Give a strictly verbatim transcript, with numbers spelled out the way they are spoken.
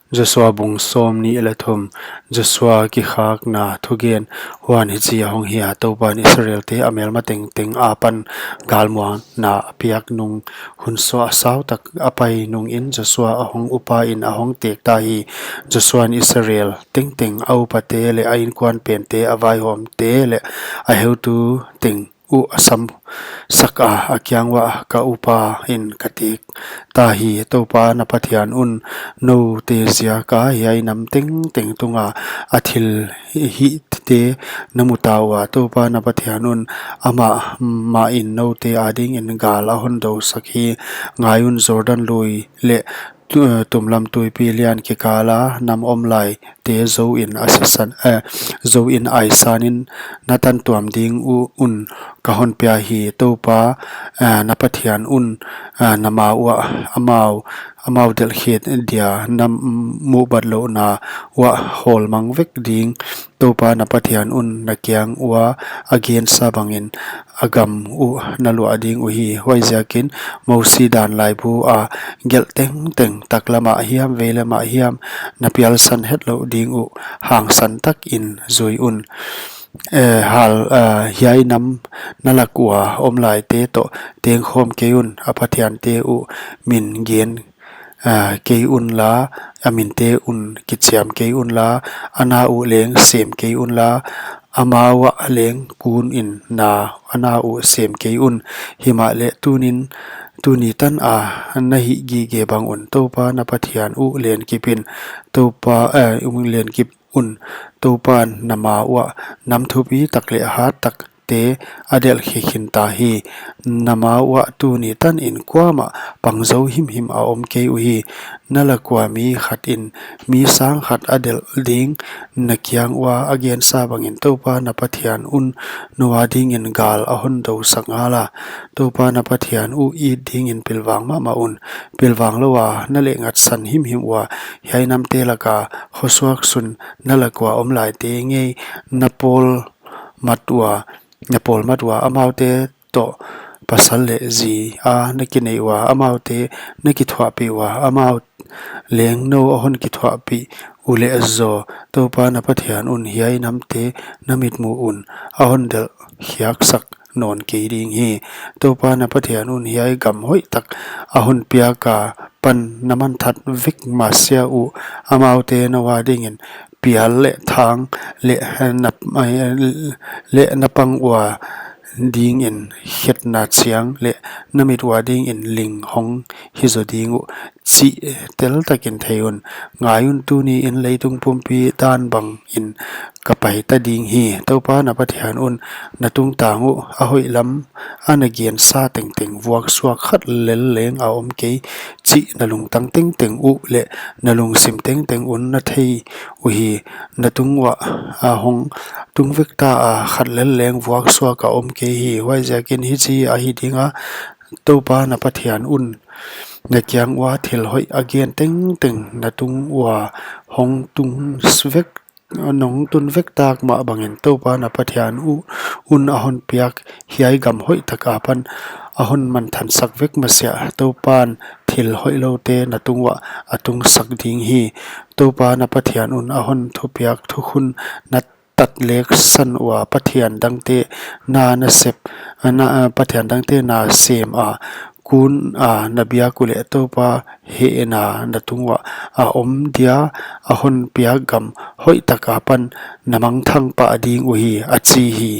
Joshua bung sawmnih leh thum. Joshua kikhakna thugen. Huan hichi ahong hia, Toupan Israelte a melma tengteng apan galmuanna a piak nung, hun suah a sautak a pai nungin Joshua ahong upain ahong tekta hi. Joshua in Israel tengteng, a upate leh a inkuanpente, a vaihawmte leh a heutu teng uh a samsak a, a kiang uah, Ka upain ka tekta hi. Toupa na Pathian un noute ziaka hiai nam tengteng tunga a thilhihte na muta ua, Toupa na Pathian un amah mahin noute adingin gal a hondousak hi. Ngai un, Jordan lui leh tu-, tumlam tuipi lian kikala nam omlaite zouin a sisan, eh, zouin aisanin na tantuam ding uh un ka honpia hi. Toupa, eh, na Pathian un, eh, na ma uah amau, amau delhkhe dia na muhbatlouhna uah hawlmang vek ding. Toupa na Pathian un na kiang ua a gensa bangin a gam uh na luah ding uhi. Huaiziakin Mosi dan laibu a gelh tengteng, taklamah hiam veilamah hiam, na pialsan hetlouh ding uh hangsan takin zui un. Eh, hal, eh, hiai nam na lak ua omlaite toh tengkhawm kei un, a pathiante uh min gen, eh, kei unla, a minte un kichiam kei unla, a na uh leng sem kei unla, amau ah leng kunin na, a na uh sem kei un. Himahleh tunin, tuni tana na hih gige bang un, Toupa na Pathian uh lenkipin, Toupa, eh, uh lenkip un, Toupan na ma uah nam thupitak leh hattakte a delhkhe khinta hi. Na ma uah tuni tanin kuamah pangzou himhim a om kei uhi. Na lak ua mi khatin mi sang khat a delh ding, na kiang ua a gensa bangin Toupa na Pathian un nou adingin gal a hondousak ngala. Toupa na Pathian uh it dingin pilvang mahmah un. Pilvang loua na lehngatsan himhim ua, hiai namte laka khosuak sun na lak ua omlaite ngei na pawlmat ua, na pawlmat ua, amaute toh pasal leh zi a na kineih ua, amaute na kithuahpih ua, amau leng nou a hon kithuahpih uleh zaw, Toupa na Pathian un hiai namte na mitmuh un a hondelh khiaksak nawn kei ding hi. Toupa na Pathian un hiai gam hoihtak a honpiak apan na manthat vek masiah uh, amaute nou adingin pial leh thang leh na, leh na pang ua dingin khetna chiang leh na mit ua dingin ling hong hi zaw ding uh chih teltakin thei un. Ngai un, tuniin leitung pumpi dan bangin ka paita ding hi. Toupa na Pathian un na tungtang uh a hoih lam a na gensa tengteng vuaksuak khat lel leng a om kei chih na lungtang tengteng uh leh na lungsim tengteng un na thei uhi. Na tung uah a hong tung vek ta a, khat lel leng vuaksuak a om kei hi. Huaiziakin hichi ahi dinga, Toupa na Pathian un na kiang ua thil hoih a gen tengteng na tung ua hong tung vek, nong tun vek tak mah bangin Toupa na Pathian uh un a honpiak hiai gam hoihtak apan a hon manthansak vek masiah, Toupan thil hoihloute na tung uah a tungsak ding hi. Toupa na Pathian un a hon thupiak thukhun na tatleksan ua, pathian dangte na, na sep, na, pathian dangte na sem a, kun a na biak uleh Toupa hehna na tung uah a om dia a honpiak gam hoihtak apan na mangthang pah ding uhi, a chi hi.